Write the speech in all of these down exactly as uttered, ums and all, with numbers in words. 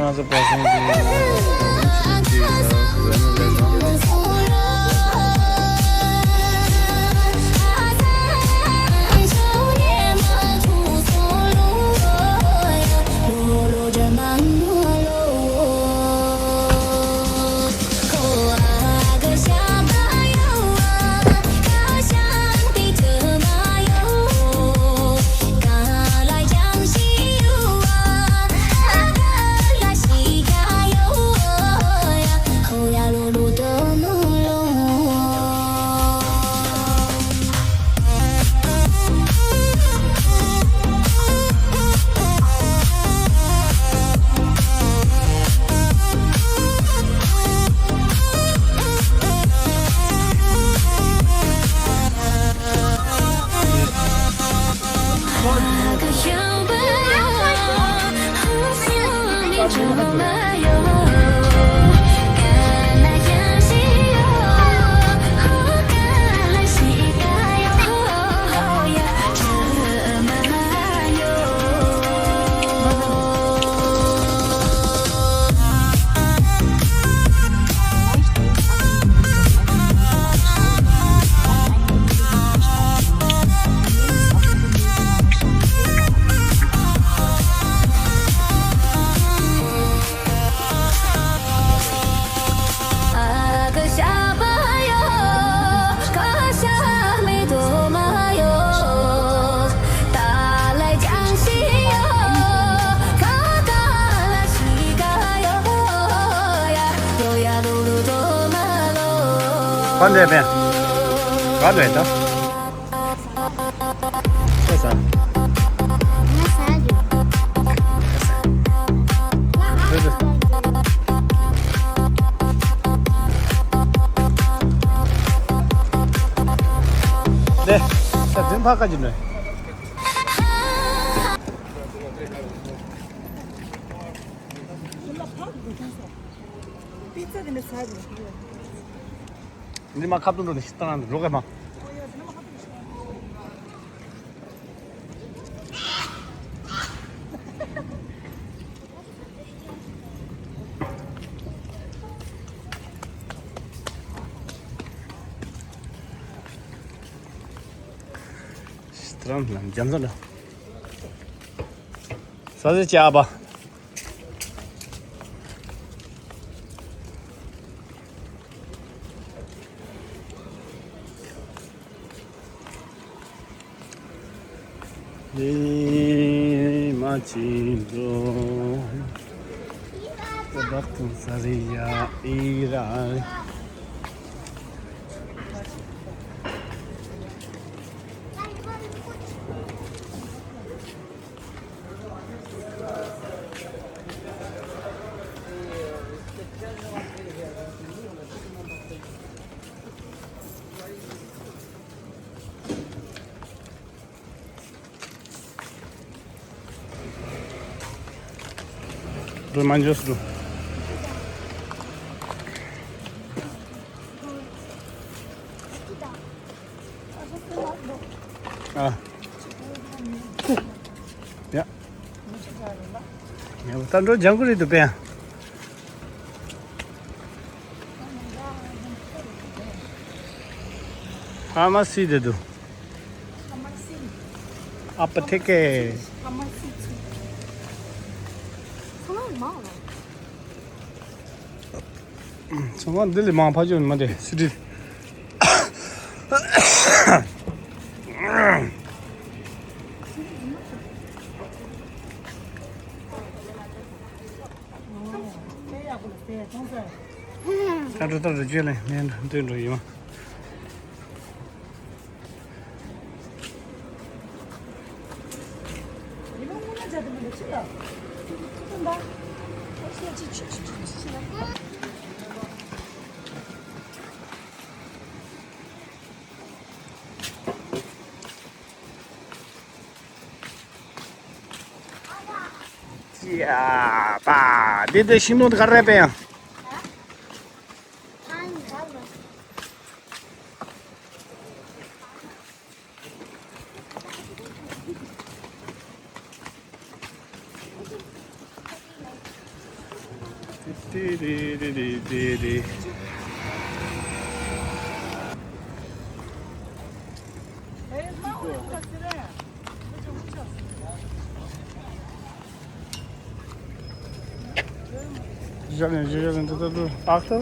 ང་ཚོ་པ་སངས་ཀྱི་ཅིག་ཟེར་ན་ལས་དང་། ག་འདྲས་པས། ག་འདྲས་ད། ཁ་ཟ། ང་ཟ་རྒྱུ། ལེ། ད་དེ་ཕ་ཁ་ཅིག་ནས། པི་ཙ་དེ་འདྲ་ཟ་རྒྱུ། འདི་མ་ཁ་བཏུང་འགྲོ་ནས་ཤི་སྟངས་རོགས་གས་མ། ཤི་སྟངས་ལ་རྒྱ་མཚོ་ལ། ས་ཟི་ཅག་པ། ཨི་མ་ཅི་འགྲོ། ད་བག་ཐུང་ས་རི་ཡ་ཨི་ར། རོ་མན་ཇོས་རོ། ཨ། ཡ། ཡ་ད་འགྲོ་ལྗང་ཁུ་རེད་འདུག་པས། ཕར་མ་སི་དེ་འདུག་ཨ་པ་ཐེ་ཀེ། ཚང་མ་འདི་ལས་མང་ཕ་ཆོས་མ་དེ་སི་ཏི། ཨ་འགྲོ་ད་རེ་བཅོས་ལེན་ནས་འདོན་འགྲོ་ཡིན་མ། ཡ་པ། འདི་འདི་ཤིང་སྡོང་འདི་ག་རེ་རེད་པས་ཡང་། དེ་རེད་རེད་རེད་རེད་རེད། ཞག་ནས་ཞག་ནས་འདི་ལྟར་དུ་ཨག་ཏུ།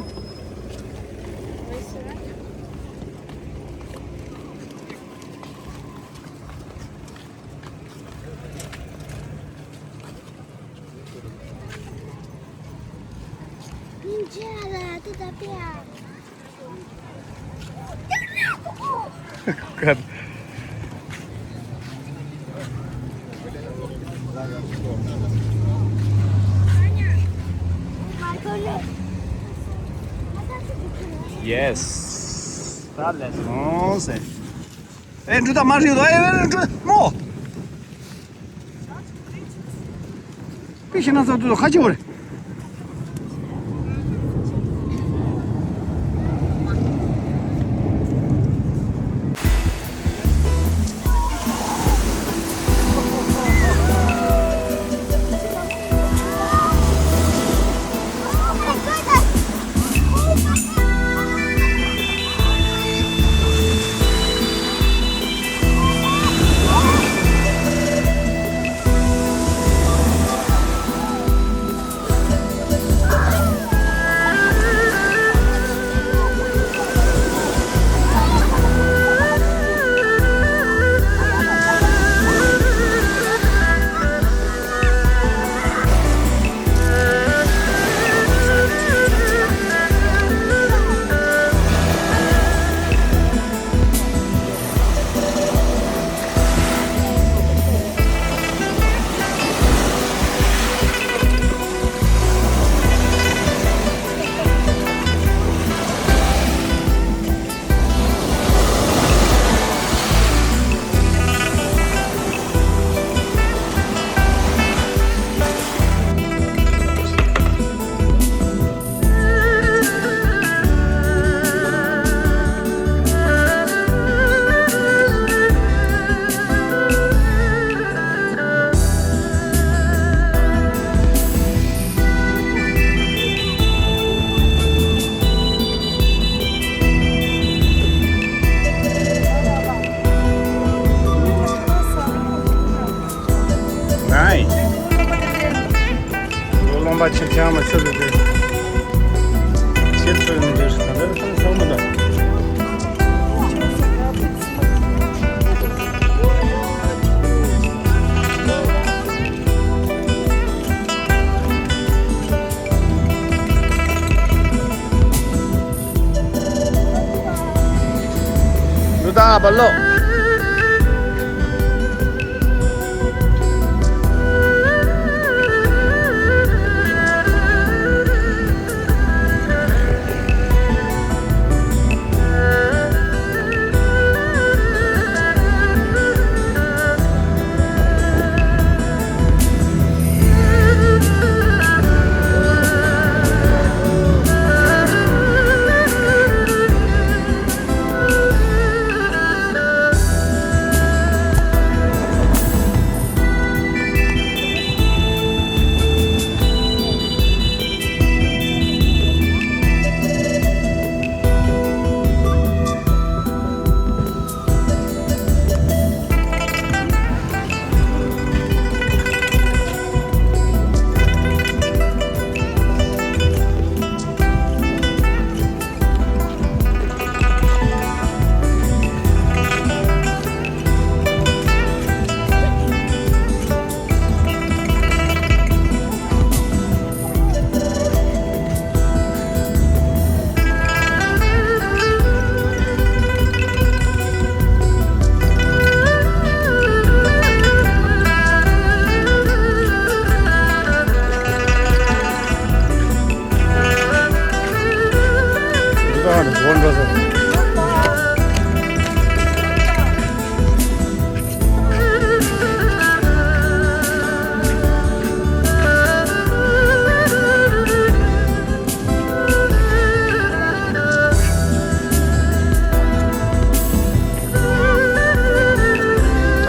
Yes. ད་ལས་སོང་ཟེར། ཨེ་འགྲོ་ད་མ་རེད་དོ། ཨེ་ཨེ་འགྲོ་མོ། པི་ཤི་ན་ཚ་དུ་ཁ་ཅི་བོ་རེད། ང་ཡིན། ལོ་ལོང་པ་ཆེ་ཆང་མ་ཆོད་དུ་དེ། ཆེ་ཆོད་ནི་འདུག་ཟེར་ན་ལེ་ཚང་ཚང་མ་ལ། ལུ་ད་བ་ལོ།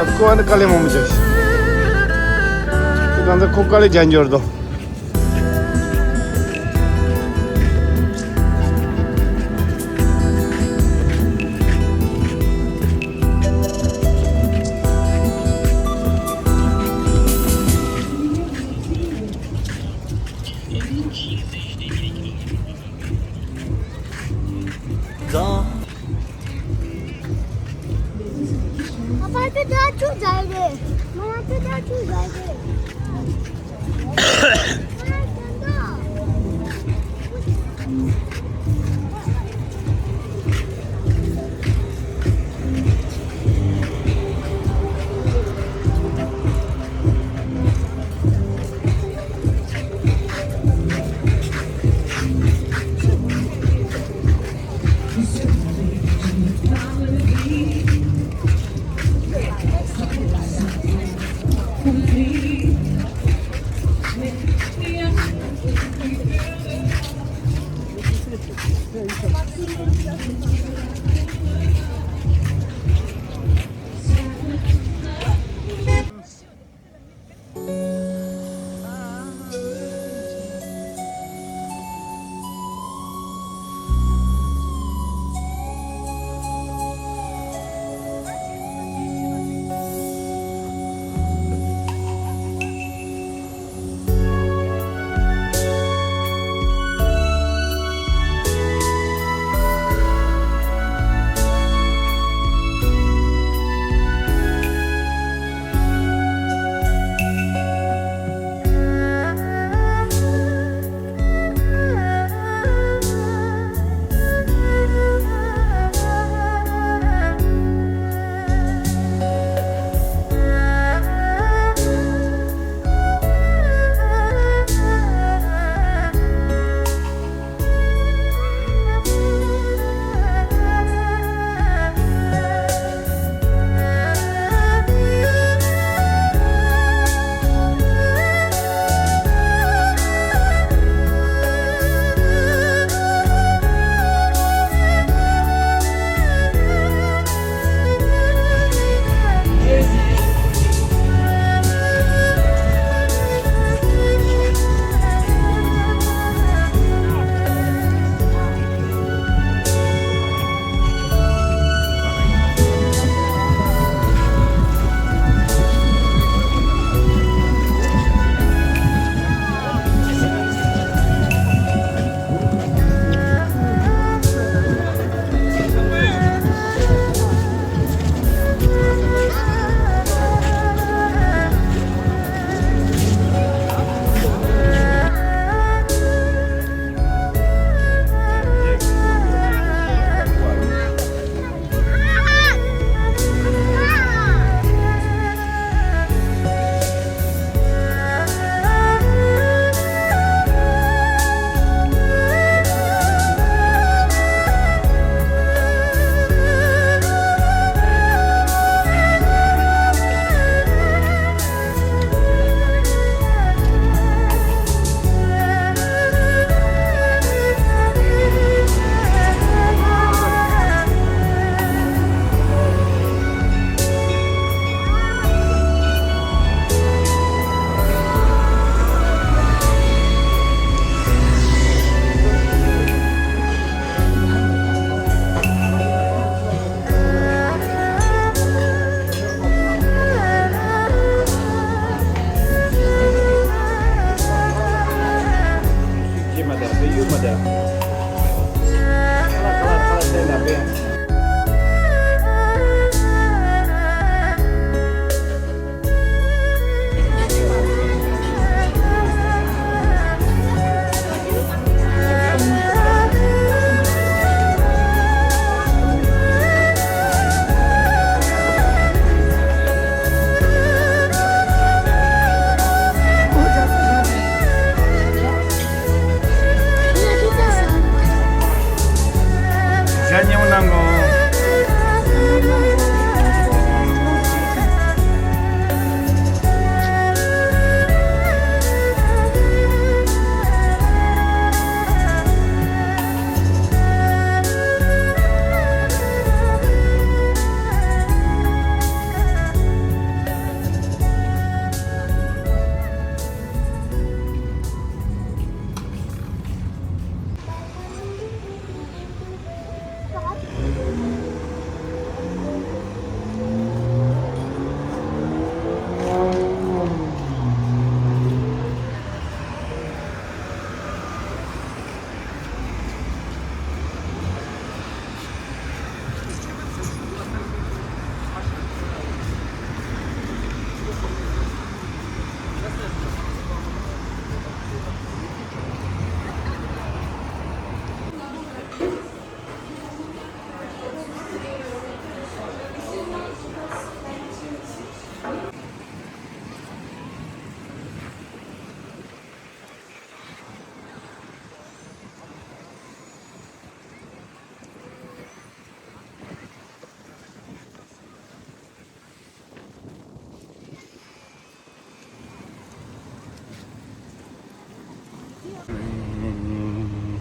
ཨ་ཁོ་ཨ་ནི་དཀའ་ལས་མང་པོ་བྱས། ཁོ་གང་ཚ་ཁོ་དཀའ་ལས་རྒྱག་འབྱོར་དོ།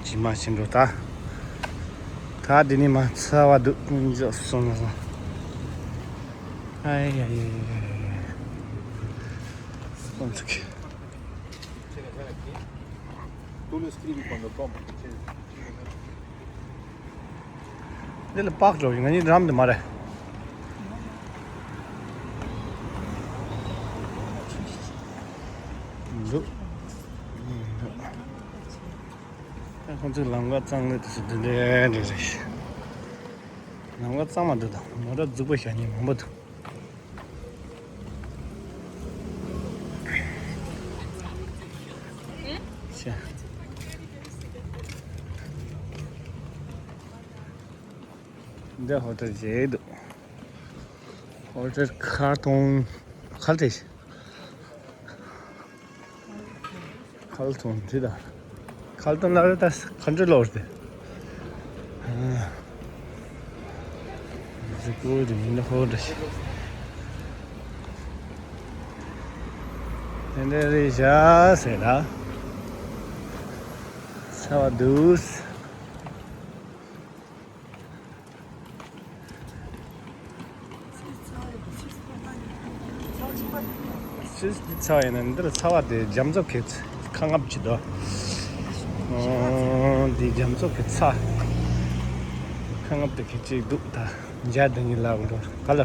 ཞི་མ་ཞིམ་འགྲོ་ད། ད་འདི་ནི་མ་ཚ་བ་འདུག་ཀུན་འཇོག་སོང་ན་སོང་། ཨའི་ཡ་ཡ་ཡ་ཡ། སོང་ཚིག་འདི་ལ་པགས་འགྲོ་ཡིན་ང་གཉིས་འགྲམ་དུ་མ་རེད། འདུག་ད་ཁོང་ཚོས་ལམ་ཁ་གཙང་ལོས་དེ་ཚོ་འདི་འདྲའི་འདྲ་རེད། ལམ་ཁ་གཙང་མ་འདུག་དང་མོ་ཊ་རྫིག་པོ་བཞག་མཁན་མང་པོ་འདུག་ཤ། འདི་ཧོ་ཊེལ་བྱས་འདུག་ཧོ་ཊེལ་ཁ་ཐོང་ཁ་ལ་ཏེ། ཁ་ལ་ཐོང་འདི་དང་། ཁ་ལ་ཐོང་ལ་རེ་ད་ཁ་འདྲ་ལོར་ཏེ། ཨ། རི་ཀོ་རི་མིན་ཧོ་ཊེལ་ཞིག་དེ་འདྲ་རེད་བཞག་ཟེར་ལ། ཚ་བ་འདུག་ཕྱིས་འདི་ཚ་བ་ཡིན་ན་འདིར་ཚ་བ་དེ་རྒྱ་མཚོ་གི་ཁ་རྔབ་ཅིག་འདུག་ཨོ། འདི་རྒྱ་མཚོ་གི་ཚ། ཁ་རྔབ་དེ་གི་ཅིག་འདུག་ད་འཇའ་དེ་གཉིས་ལ་འགྲོ་ག་ལ།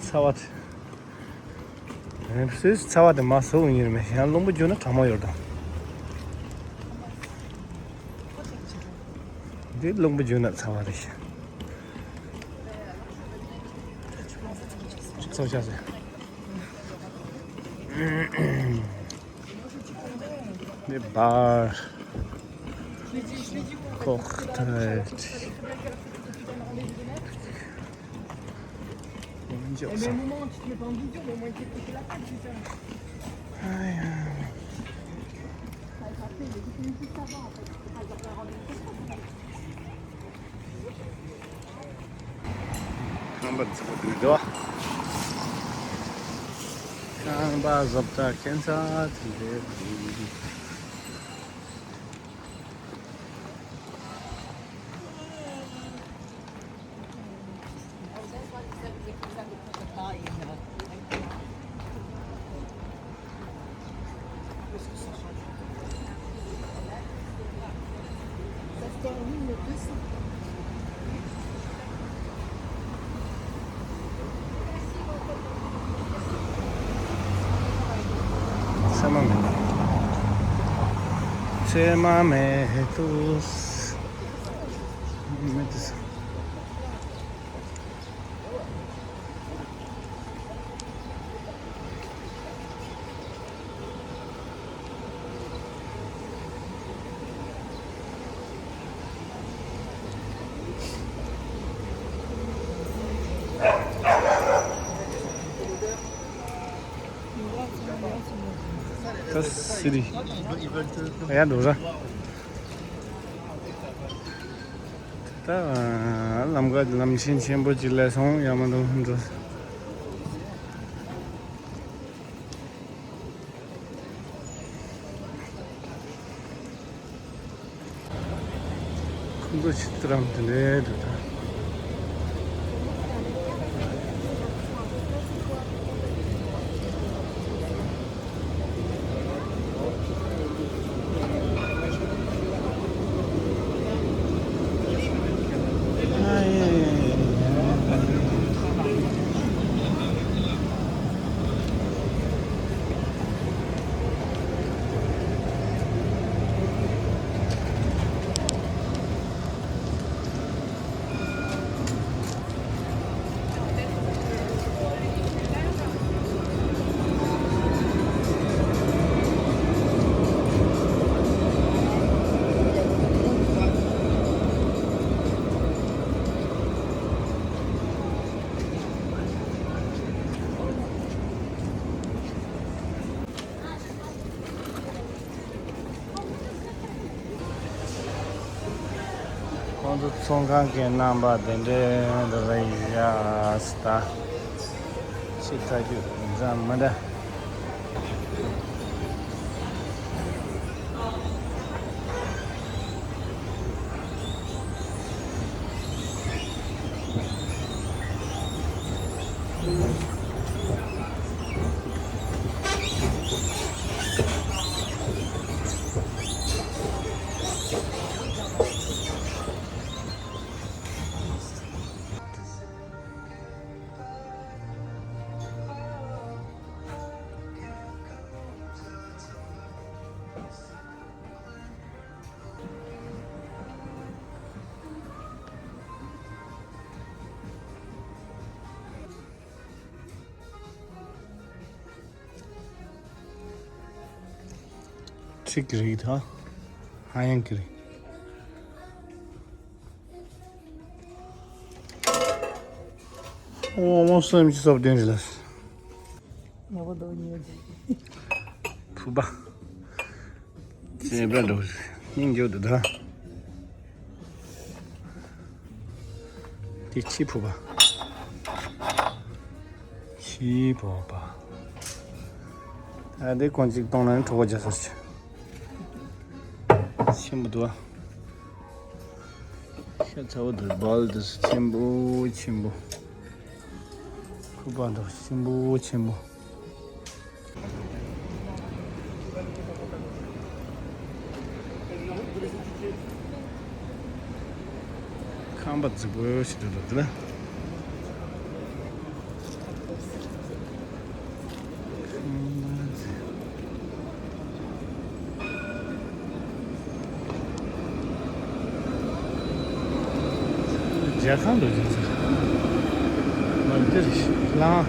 ཚ་བ་དེ། སུས་ཚ་བ་དེ་མ་བཟོ་ཡིན་རེད་མེད་ཡང་རླུང་བུ་རྒྱུག་ན་གྲང་མོ་ཡོད་དང་། འདི་རླུང་བུ་རྒྱུག་ན་ཚ་བ་རེད་ཤག་ཚོ་ཆ་ཟེར། འདི་བར། ཁོག་ཐལ། ལོངས་སྤྱོད་བཟང་། ཨ་ཡ། ཁང་པ་བཟོ་དགོས་འདུག་ཁང་པ་བཟོ་ལྟ་ཁྱད་མཚར་དེ་འདྲའི། ཚེར་མ་མེད། ཚེར་མ་མེད་དུས། མེད་དུས། ད་སི་རི། ཡ་འགྲོ་ར། ད་ལམ་ཁ་ལམ་ཆེན་ཆེན་པོ་ཅིག་ལ་སོང་ཡ་མ་འགྲོ་འགྲོ། ཁོང་ཚོ་ཕྱི་དྲམ་དེ་འདྲའི་འདུག་ད། ཁོང་ཚོ་ཚོང་ཁང་གི་རྣམ་པ་དེ་འདྲའི་འདུག་རེད་ཡ་སི་ད། ཕྱི་ཐག་རྒྱུ་འཛམ་མི་འདྲ། ཚིག་གི་རིགས་དང་། ཧ་ཡང་གི་རིགས། ཨོ་མོ་སེམས་ཀྱི་སོབ་ལྡན་རེད་ལ། ངོ་བོ་དོ་ཉོས་ཏེ། ཕུ་པ། ཅེ་བྲ་འགྲོ། སྙིང་རྗེ་འདུག་ད། དེ་ཕྱི་ཕུ་པ། ཕྱི་ཕུ་པ། ད་དེ་གོང་ཅིག་གཏོང་ན་གྲོད་ཁོག་རྒྱགས་ས་ཆེ། ཆེན་པོ་འདུག་ཨ། ཤ་ཚ་བོ་འདུག་སྦལ་འདུག་ཆེན་པོ་ཆེན་པོ། ཁུ་པ་འདུག་ཆེན་པོ་ཆེན་པོ། ཁང་པ་རྫིག་པོ་ཞིག་འདུག་འདུག་ལ། རྒྱལ་ཁང་དུ་ཡིན་ཟེར། མ་འདིར་ལང་།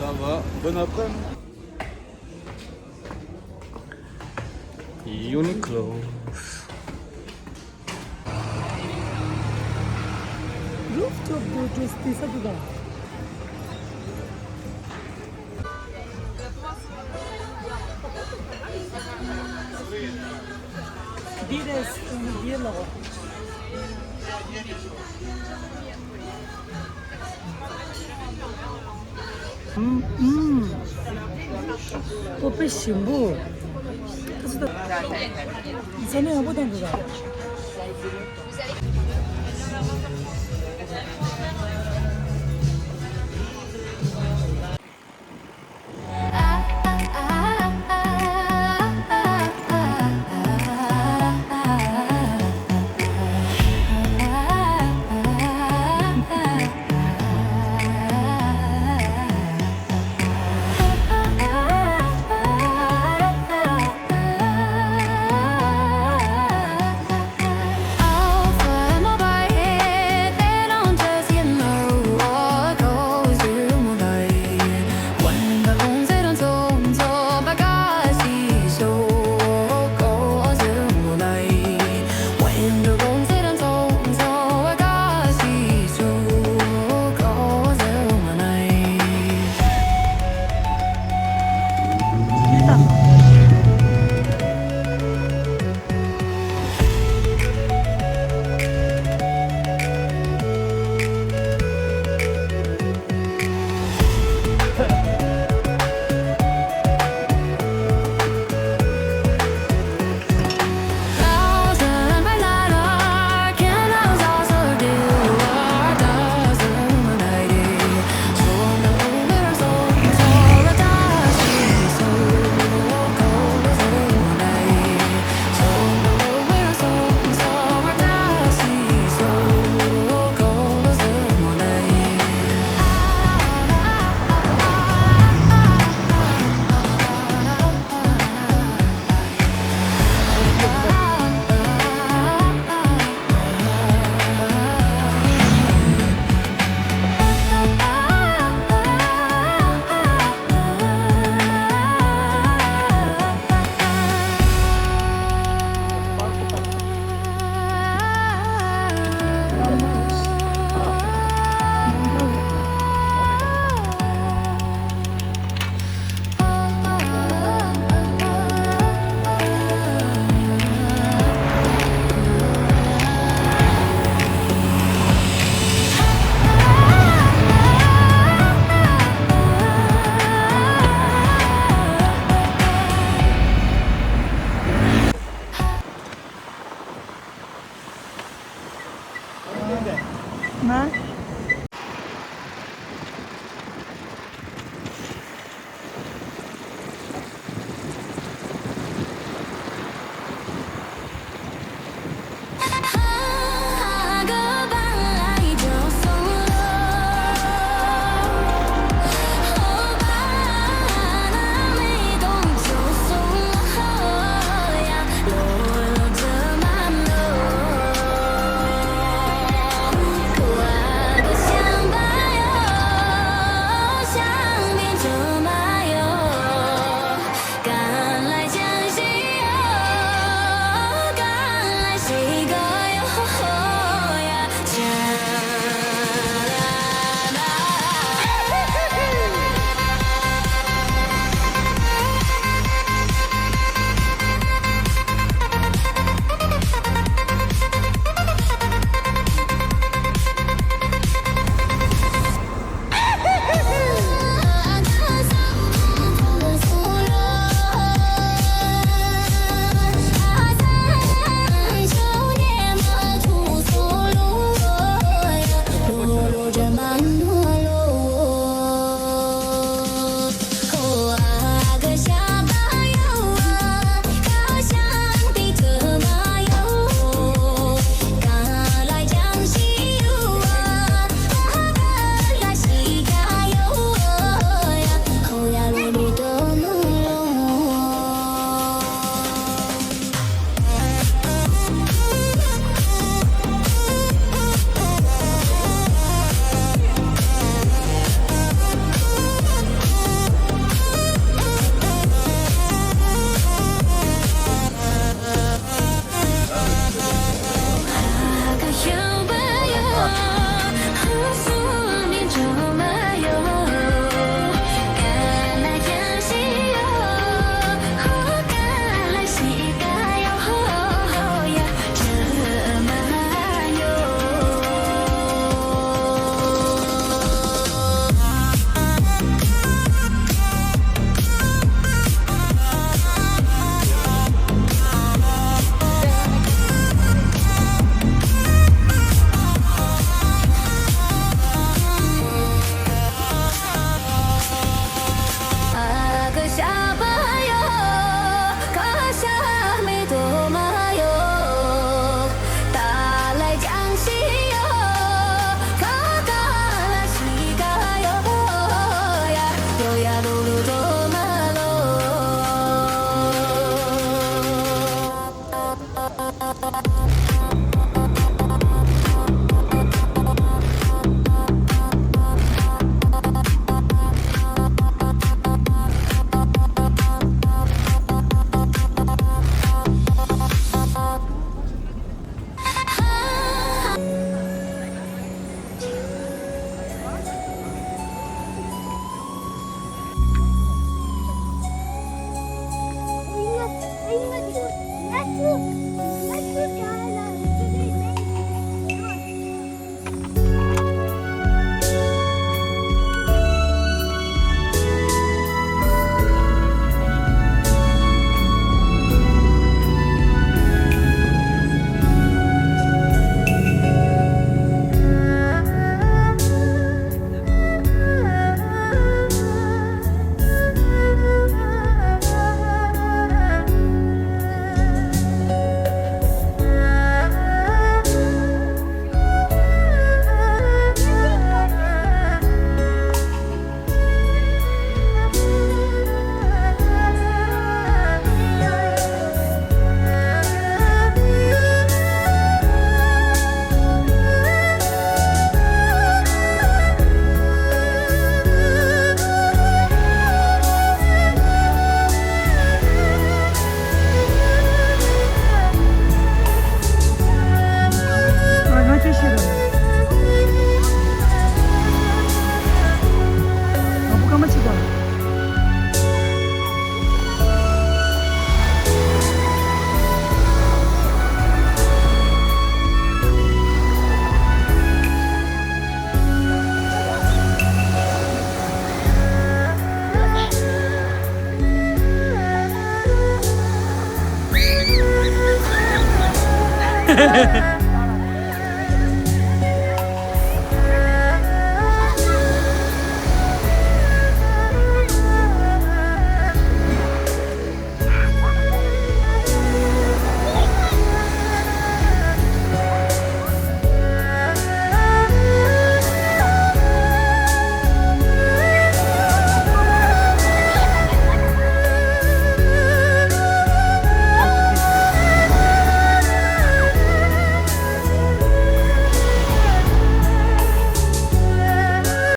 Ça va, bon après-midi. Uniqlo. Rooftop དུ་ཏོག་ཙམ་བལྟས་ས་འདུག་ག་འདི་རེད། འདི་ལོ། ཨུམ། ཨུམ། ཀོ་པེ་ཞིམ་པོ། ས་གནས་ཡག་པོ་དང་འདུག་ག